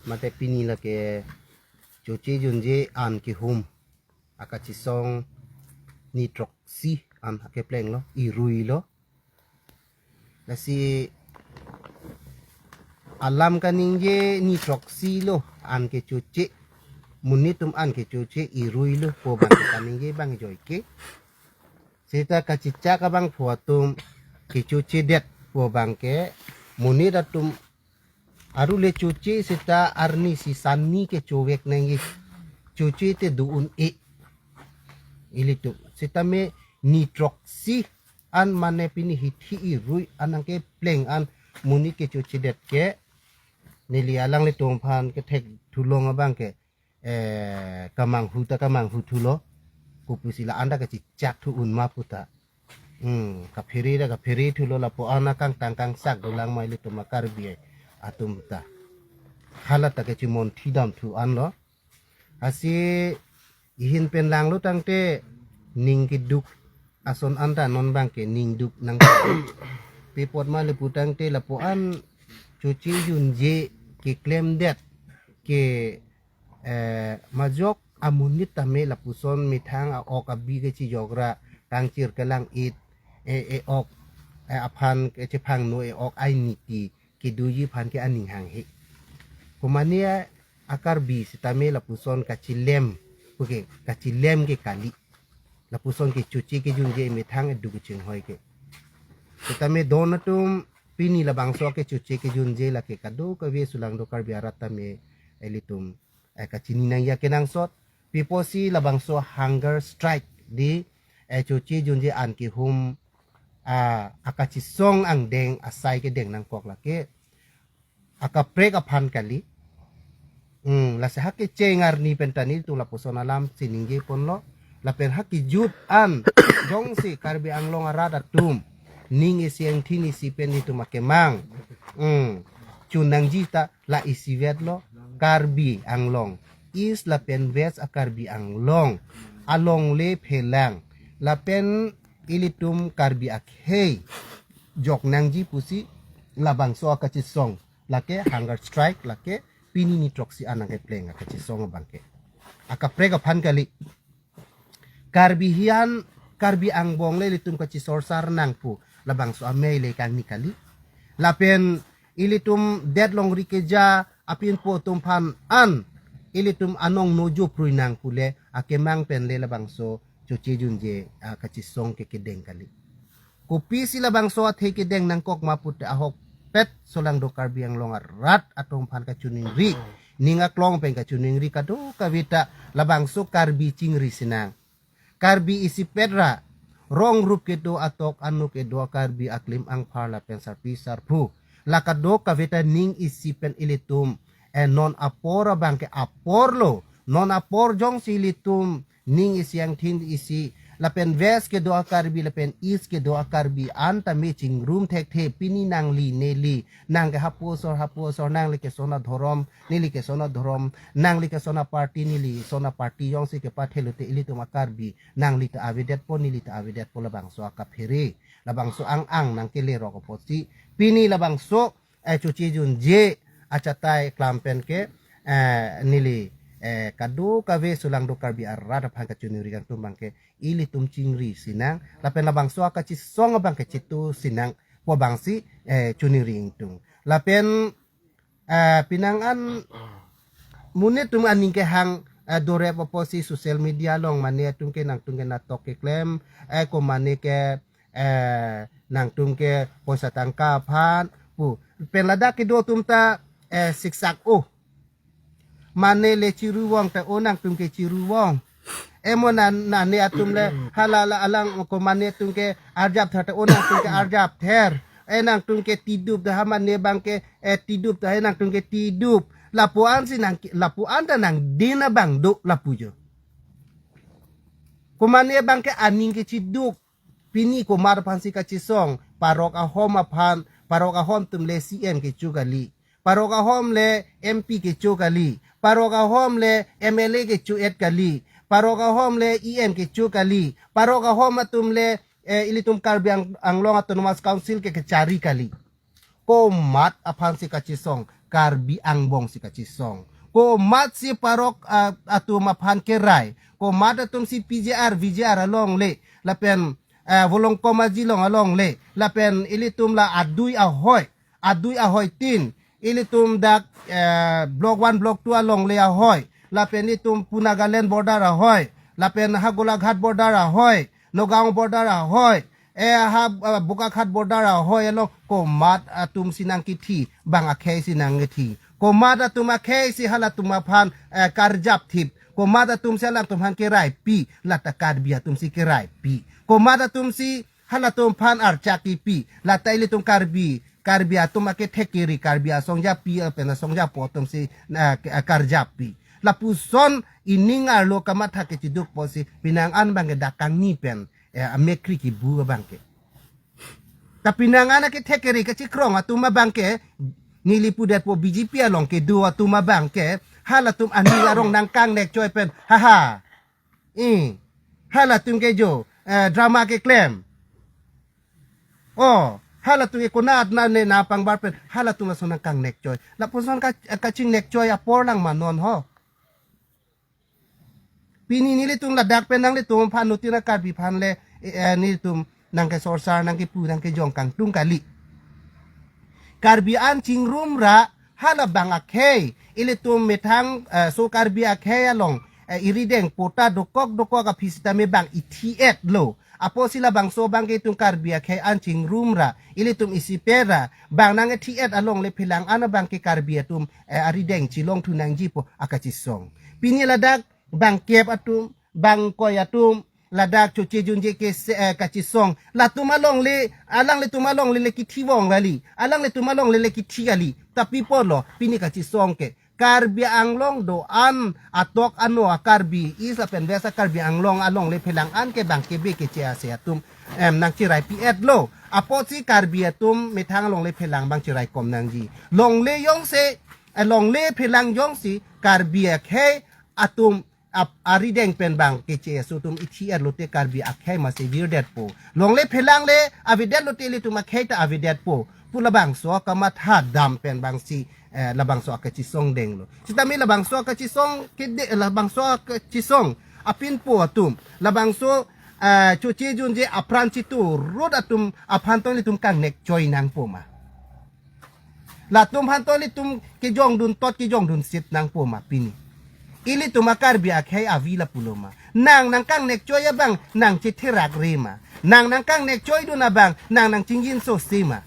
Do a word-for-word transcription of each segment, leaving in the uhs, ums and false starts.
Mate pini lake Choche Junje an kehum akachesong ni throksi an akepleng lo, irui lo. Lasi alam kaningje ni throksi lo an kechoche, monit atum an kechoche irui lo pu abang kaningje abang joike. Seta kachechak abangphu atum kechochedet pu abangke, monit atum arule choche seta arni si sani kechovek nangji. Choche te do-un-e. Ilitum. Seta me ni throksi an mane pini hithi irui an nangkepleng an monit kechochedet ke, neli alanglitum aphan kethek thulong abangke, eh, kamanghu ta kamanghu thulo. Kopusi la-an ta kachechak thu-un ma pu ta. Hmm, kaphere ta kaphere thulo, lapu-an akangtang kangsak dolang ma ilitum a-Karbi atum ta. Hala ta kachimon thidam thu-an lo. Lasi ihin pen langlo tangte ning keduk ason an ta non abangke ning duk nang. Pi apot ma le pu tangte lapu-an Choche Junje keklemdet ke, eh, majok amonit tame lapuson methang a-ok abi kechijok ra kangchir kelang-it, eh, e-ok, eh, aphan kechephangno e-ok ai niti kedoji aphan ke aning hanghe. Komane a-Karbi sitame lapuson kachilem, oke, kachilem ke kali. Lapuson ke Choche Kejunje methang edu kechinghoi ke. Sitame don atum pini labangso ke Choche Kejunje lake kadokave sulangdo Karbi arat tame ilitum, eh, kachini nangji akenangsot. Pi apotsi labangso hunger strike di, eh, Choche Junje an kehum, ah, akachesong angdeng asai kedeng nangkok lake akaprek aphan kali. Hmm, lasi ha kecheng arni pen ta nelitum lapuson alam si ningje ponlo. Lapen ha kejut an jongsi Karbi Anglong arat atum ning isi angthin isi pen nelitum akemang, hmm, chun nangji ta la isivet lo, Karbi Anglong East lapen West a-Karbi Anglong alongle phelang lapen ilitum Karbi akhei jok nangji pusi labangso akachesong lake hunger strike lake pini ni throksi an nangkepleng akachesong abangke. Akaprek aphan kali. Karbi hian, Karbi angbong le ilitum kachisorsar nang pu labangso amei le kangni kali. Lapen ilitum det longri keja apinpo atum aphan an ilitum anong nojo prui nang pu le akemang pen le labangso Choche Junje, ah, kachesong ke kedeng kali. Kopisi labangso athe kedeng nangkok ma pute ahokpet sulangdo Karbi Anglong arat atum aphan kachiningri. Ning aklong pen kachiningri kadokave ta labangso Karbi chingri sinang. Karbi isipet ra rong rup kedo atok anu kedo Karbi aklim angphar lapen sarpi sarpo. La kadokave ta ning isi pen ilitum, eh, non apor abangke apor lo. Non apor jongsi ilitum ning isi angthin isi lapen West kedo a-Karbi lapen East kedo a-Karbi an tame chingrum thekthe, pini nangli neli, nangke hapu asor hapu asor, nangli keson adhorom, neli keson adhorom, nangli keson aparty, neli son aparty jongsi kepathelo te ilitum a-Karbi nangli ta avedetpo, neli ta avedetpo, labangso akaphere, labangso ang-ang nangkelerok apotsi pini labangso, eh, Choche Junje achatai klam pen ke, eh, neli, eh, kadokave sulangdo Karbi arat aphan kachiningri kangtung abangke ilitum chingri sinang lapen labangso akachesong abangke chitu sinang pu abangsi, eh, chiningri ingtung. Lapen, eh, pinang an monit atum aning kehang, eh, dorep apotsi social media along mane atum ke nangtum ke natok keklem, eh, komane ke, eh, nangtum ke poisa tangka aphan pu pen ladak kedo atum ta, eh, siksak o. Mane le chiruvong ta o nangtum ke chiruvong. Emo nan, nane atum le hala la alang komane atum ke arjap ther ta o nangtum ke arjap ther. Eh, nangtum ke tidup ta ha mane abangke, eh, tidup ta ha nangtum ke tidup. Lapu-an si nang, lapu-an ta nangdin abang do lapu jo. Komane abangke aning kechiduk. Pini komat aphansi kachesong, parok ahom aphan, parok ahom atum le C M kecho kali. Parok ahom le M P kecho kali. Parok ahom le M L A kecho-et kali. Parok ahom le E M kecho kali. Parok ahom atum le, eh, ilitum Karbi Ang-, Anglong Autonomous Council ke kechari kali. Komat aphansi kachesong, Karbi angbong si kachisong. Komat si parok, ah, atum aphan kerai. Komat atum si P G R, V G R alongle. Lapen, ah, Volongkom Ajilong alongle. Lapen ilitum la adui ahoi. Adui ahoi tin. Ilitum dak, eh, Block one, Block two alongle ahoi. Lapen ilitum pu Nagaland border ahoi. Lapen ha Golaghat border ahoi. Nagaon border ahoi. Eh, ha, eh, Bokakhat border ahoi along komat atum si nangkithi, bang akhei si nangkithi. Komat atum akhei si halatum aphan, eh, karjap thip. Komat atum si halatum aphan keraipi, lata Karbi atum si keraipi. Komat atum si halatum aphan archak kipi, lata ilitum Karbi, Karbi atum akethek keri, Karbi asong japi, eh, pen asong japo atum si, eh, ke-, eh, karjappi. Lapuson ining arlo kamatha kechiduk po si, pinang an abangke dak kangni pen, eh, amekri kibu abangke. Ta pinang an akethek keri kachikrong atum abangke, neli pudetpo B J P along kedo atum abangke, halatum aning arong nangkangnek choi pen, haha. Eh, halatum ke jo, eh, drama keklem. Oh, halatum ke konat na ne na pangbar pen, halatum lason nangkangnek choi. Lapuson ka, kachingnek choi apor lang ma non ho. Pini nelitum ladak pen nanglitum aphan nutin a Karbi aphan le, eh, eh, nelitum nangkesorsar, nangkepu, nangkejong kangtung kali. Karbi an chingrum ra, halabang akhei, ilitum methang, eh, so Karbi akhei along, eh, irideng pota dokok dokok aphi sitame bang ithi-et lo. Apotsi labangso abangke itum Karbi akhei an chingrum ra, ilitum isipe ra, bang nangthi-et alongle phelang an abangke Karbi atum, eh, arideng chelong thu nangjipo akachisong. Pini ladak bangkep atum, bangkoi atum, ladak choche junje ke se, eh, kachisong. Latum alongle, alanglitum alongle le kithi vong kali. Alanglitum alongle le kithi kali. Tapi polo, pini kachisong ke. Karbi Anglong do-an atok ano a Karbi, East lapen West a Karbi Anglong alongle phelang an ke bang kebe keche ase atum, em, nangcheraipi-et lo. Apotsi Karbi atum methang alongle phelang bang cheraikom nangji. Longle jongsi, eh, longle phelang jongsi Karbi akhei atum ap, arideng pen bang keche aso atum ithi-et lote Karbi akhei masi virdetpo. Longle phelang le avidet lote ilitum akhei ta avidetpo. Pu labangso kamatha dam pen bangsi, eh, labangso akachisong denglo. Sitame labangso akachisong kede, labangso akachisong apinpo atum. Labangso, eh, choche junje apran chiturut atum aphan tong ilitum kangnek choi nangpo ma. Latum aphan tong ilitum kejongdun tot kejongdun sit nangpo ma pini. Ilitum a Karbi akhei avi lapulo ma. Nang nangkangnek choi abang nangchetherak re ma. Nang nangkangnek choidun abang nang nangchingjinso se ma.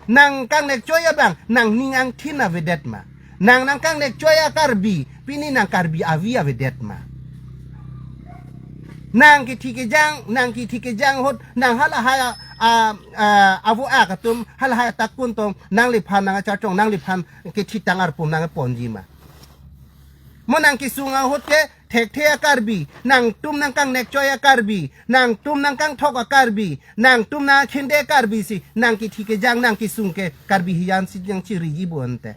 Nangkangnek choi abang nangning angthin avedet ma. Nang nangkangnek choi a Karbi, pini nang Karbi avi avedet ma. Nang kithi kejang, nang kithi kejang ahut, nang halahai a, a, a, avo-ak atum, halahai atakun tong, nangliphan nangcharchong, nangliphan kethitang arpum nangponji ma. Mo nang kesung ahut ke, thekthe a Karbi, nangtum nangkangnek choi a Karbi, nangtum nangkangthok a Karbi, nangtum nangkhinde Karbi si, nang kithi kejang, nang kesung ke, Karbi hijan si jang chiriji bonte.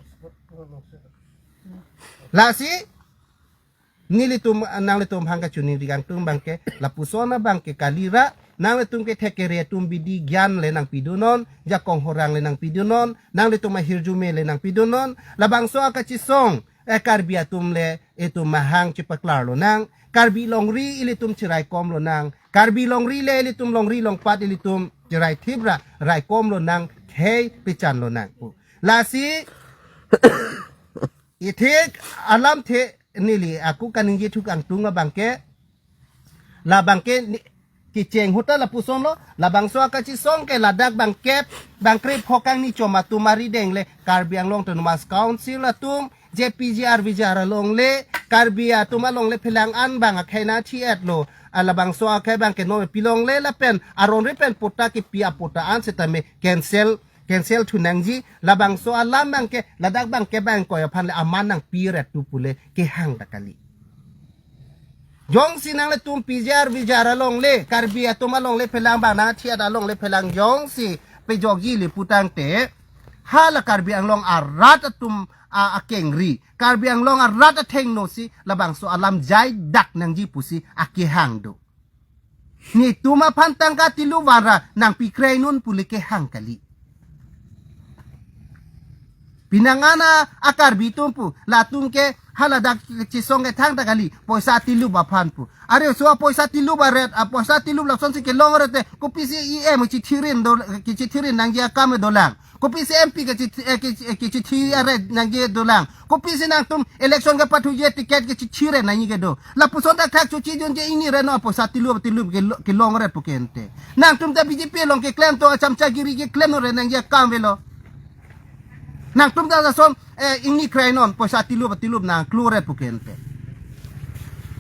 Lasi, nelitum, nanglitum aphan kachiningri kangtung abangke, lapuson abangke kali ra, nanglitum kethek kere atum bidi gyan le nangpidunon, jakong horang le nangpidunon, nanglitum ahirjume le nangpidunon, labangso akachisong, eh, Karbi atum le, itum mahang chepaklar lonang, Karbi longri ilitum cheraikom lonang, Karbi longri le ilitum longri longpat ilitum cherai thip ra, raikom lonang, khei pechan lonang. Lasi, ithik alamthe neli ako kaningje thu kangtung abangke, labangke ni, kecheng ahut ta lapuson lo, labangso akachisong ke ladak bangkep, bangkrep hokang ni chom atum arideng le, Karbi Anglong Autonomous Council atum, J P G R V G R alongle, Karbi atum alongle phelang an bang akhei nangthi-et lo, a labangso akhei bangke no pilongle lapen, aron re pen pota kipi apota an sitame cancel, cancel thu nangji, labangso alam bangke, ladak bangke bangkoi aphan le aman nangpi-et tu pule kehang ta kali. Jongsi nanglitum P G R V G R alongle, Karbi atum alongle phelang bang nangthi-et alongle phelang jongsi pejokji le putangte, hala Karbi Anglong arat atum a, akengri, Karbi Anglong arat athengno si labangso alam jai dak nangji pusi akehang do. Netum aphan tangka tilu vara nangpikre non pule kehang kali. Pinang ana a-Karbi atum pu, latum ke haladak kachisong ke thangta kali, poisa tilup aphan pu. Are so poisa tilup aret, a poisa tilup lasonsi kelong aret te, kopisi E M kachithirin do, kachithirin nangji akam dolang. Kopisi M P kachi, eh, kachi, eh, kachithi aret nangji dolang. Kopisi nangtum election kepathuji ticket kachithi aret nangji kedo. Lapuson thakthak chuchi junje ini reno poisa tilup tilup kelo-, kelong aret pu ke ante. Nangtum ta B J P along keklem to, achamchagiri keklem no re nangji akam avelo. Nangtum ta lason, eh, ingni krai non, poisa tilup tilup nangklo aret pu ke ante.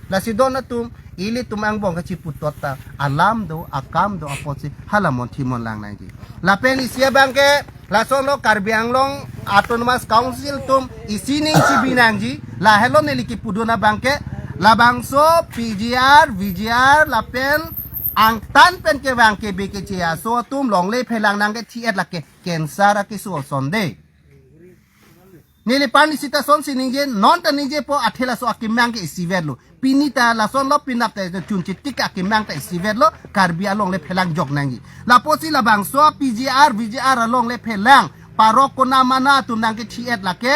Lasi don atum, ilitum angbong kachiputot ta, alam do, akam do, apotsi, hala monthi monlang nangji. Lapen isi abangke, lasonlo Karbi Anglong Autonomous Council atum, isi ning chibi nangji, lahelo neli kipudun abangke, labangso P G R, V G R, lapen angtan pen kevang K B K C S O atum longle phelang nangkethi-et lake, cancer akeso ason de. Neli parni sita sonsi ningje, non ta ningjepo, athe laso akemang ke isivetlo. Pini ta lasonlo, penap ta chunche tik akemang ta isivetlo, Karbi alongle phelang jok nangji. Lapusi labangso P G R, V G R alongle phelang, parok konamana atum nangkethi-et lake,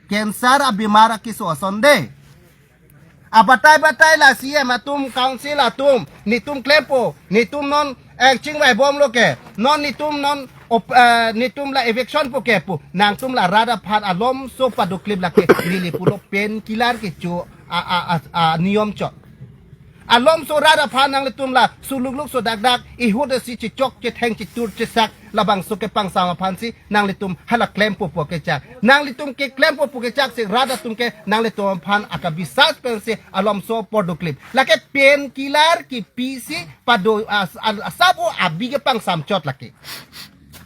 cancer abimar akeso ason de. Abatai batai la C M atum, council atum, netum klempo, netum non, eh, chingvai bomlo ke, non netum non op-, eh, netum la eviction po ke pu, nangtum la rat aphan alomso padoklip lake, neli pulo painkiller kecho a, a, a, a, niyom chot. Alomso rat aphan nanglitum la sulukluk so dakdak, ihut si chichok, chetheng, chitur, chesak, labangso kepangsam aphansi nanglitum hala klempo pu kechak. Nanglitum keklempo pu kechak si rat atum ke nanglitum aphan akabisas pensi alomso padoklip. Lake painkiller kepisi pado as-, al-, asabo abi kepangsam chot lake.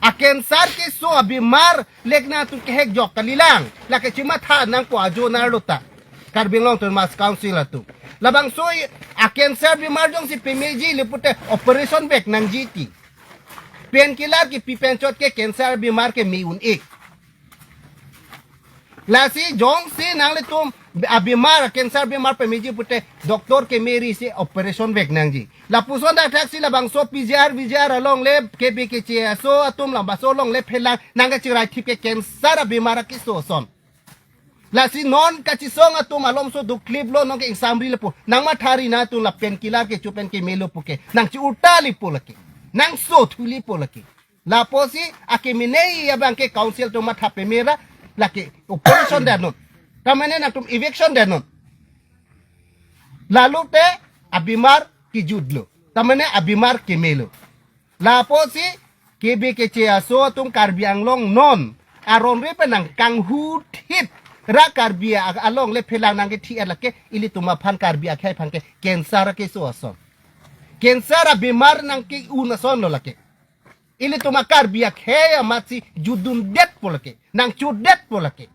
A cancer keso abimar lekna atum kehek jok kalilang. Lake chimatha nangpo ajo narlo ta. Karbi Anglong Autonomous Council atum. Labangso i a cancer bimar jongsi pemeji le pute operation vek nangji ti. Painkiller kepi pen chot ke cancer bimar keme un-e. Lasi jongsi nanglitum abimar, cancer bimar pemeji pute doctor kemeri si operation vek nangji. Lapuson dak thaksi labangso P G R, V G R alongle, K B K C S O atum labangso alongle phelang nangkechirai thip ke cancer abimar akeso ason. Lasi non kachisong atum alomso dokliplo, non ke ingsamri lepo. Nangmathari nangtum la painkiller kecho pen kemelo pu ke. Nangchi-ulta lepo lake. Nangsothu lepo lake. Lapusi akemene abangke council atum matha pemera lake operation det non. Tamane nangtum eviction det non. Lalo te abimar kejutlo. Tamane abimar kemelo. Lapusi K B K C S O atum Karbi Anglong non aron re penang kanghu thit ra Karbi a-, alongle phelang nangkethi-et lake ilitum aphan Karbi akhei aphan ke cancer akeso ason. Cancer abimar nangke-un asonlo lake. Ilitum a Karbi akhei amatsi judundetpo lake. Nangchodetpo lake.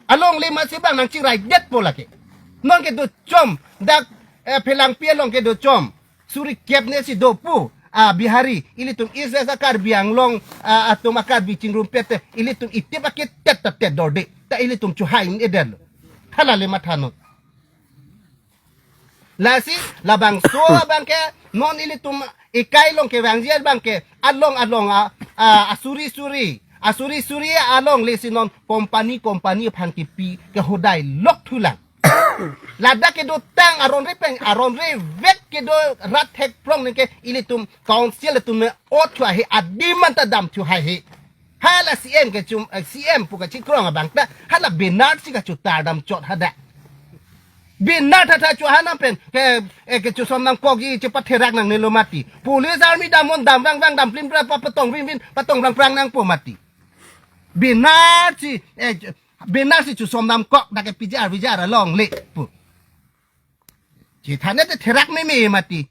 Alongle amatsi bang nangchiraidet po lake. Non kedo chom, dak, eh, Phelangpi along kedo chom. Suri kep ne si do pu, ah, Bihari, ilitum East West a Karbi Anglong, ah, atum a Karbi chingrumpet te, ilitum itip aketet ta tet dorde, ta ilitum chuhai un-edetlo. Hala le matha non. Lasi, labangso abangke, non ilitum ekai along kevangji abangke, along along a, a, asuri suri, asuri suri alongle si non company company aphan kepi kehodai lok thulang. Ladak kedotang aron re pen, aron re vek kedo rat thek prong neke ilitum council atum me-ot thu ahe, adim anta dam thu ahe. Hala C M kechum, eh, C M pu kachikrong abang ta, hala banner si kachutar dam chot hadak. Banner tha tha chu hanam pen, ke, eh, kechusom nangkokji chepatherak nangnelo mati. Police army damnon dam vang vang dam plim pra pa patong vin vin, patong prang prang nangpo mati. Banner si, eh, banner si chusom nangkok dak ke P G R V G R alongle pu. Chethane te therak meme mati.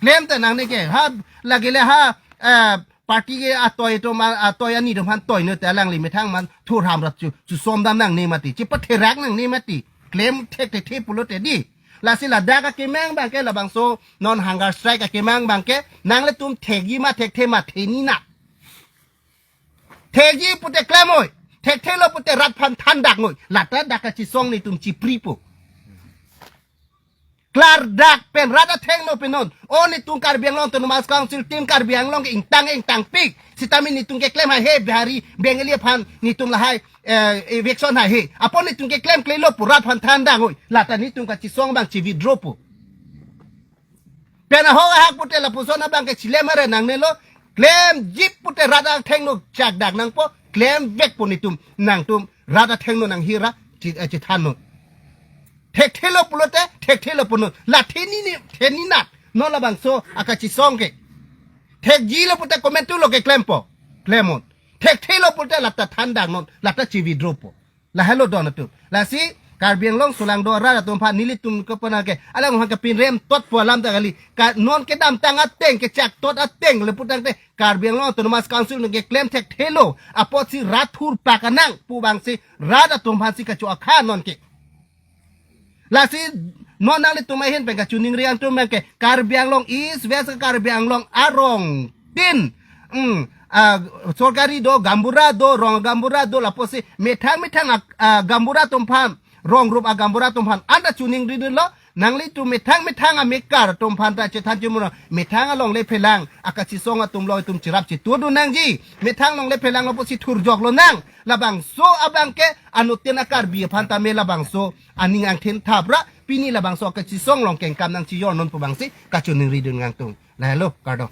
Klem ta nangne ke, ha, lagile ha, eh, party ke atoi atum, atoi ani atum aphan toino te alangli methang man thurham rat chu, chusom dam nangne mati, chepatherak nangne mati, klem thek thek thek pulote di. Lasi ladak akemang abangke labangso non hunger strike akemang abangke, nanglitum thekji ma thekthe ma theni na. Thekji pute klemnoi, thekthelo pute rat aphan thandak noi, lata dak kachisong netum chipripo. Klardak pen rat athengno pinon. O netum Karbi Anglong Autonomous Council, tim Karbi Anglong ke ingtang ingtangpik. Sitame netum keklem haihe Bihari, Bengali aphan netum lahai, eh, eviction haihe. Apot netum keklemklelo pu rat aphan than dang oi. Lata netum kachesong abang che-withdraw po. Pen ahok ahak pute lapuson abang ke chilem are nangnelo. Klemjip pute rat athengno chakdak nangpo. Klemvekpo netum, nangtum rat athengno nanghira che-, eh, chethannon. Thekthelo pulote, thekthelo punon. La theni ni, theni nat. Non labangso akachesong ke. Thekjilo pute komantulo keklempo. Klemnon. Thekthelo pute lata than dangnon, lata che-withdraw po. Lahelo don atum. Lasi Karbi Anglong sulangdo arat atum aphan nelitum kepana ke alangliphan kepinrem totpo alam ta kali. Ka non kedamtang ateng, kechaktot ateng leputangte Karbi Anglong Autonomous Council nangkeklem thekthelo apotsi rat thurpak anang pu abangsi rat atum aphansi kacho-akha non ke. Lasi non nanglitum ahin pen kachiningri atum abang ke Karbi Anglong East, West, Karbi Anglong arong tin. Hmm, ah, sorkari do, gaonbura do, rong gaonbura do, lapusi methang methang a, ah, gaonbura atum aphan, rong rup agaonbura atum aphan anta chiningridunlo. Nanglitum methang methang amekar atum aphan ta chethan chimura, methang alongle phelang akachesong atum lo itum cherap chetudun nangji. Methang longle phelang lapusi thurjok lonang. Labangso abang ke anuttin a-Karbi aphan tame labangso aning angthin thapra, pini labangso akachesong along kengkam nangchijornon pu abangsi kachiningridun nangtum. Lahelo, kardom.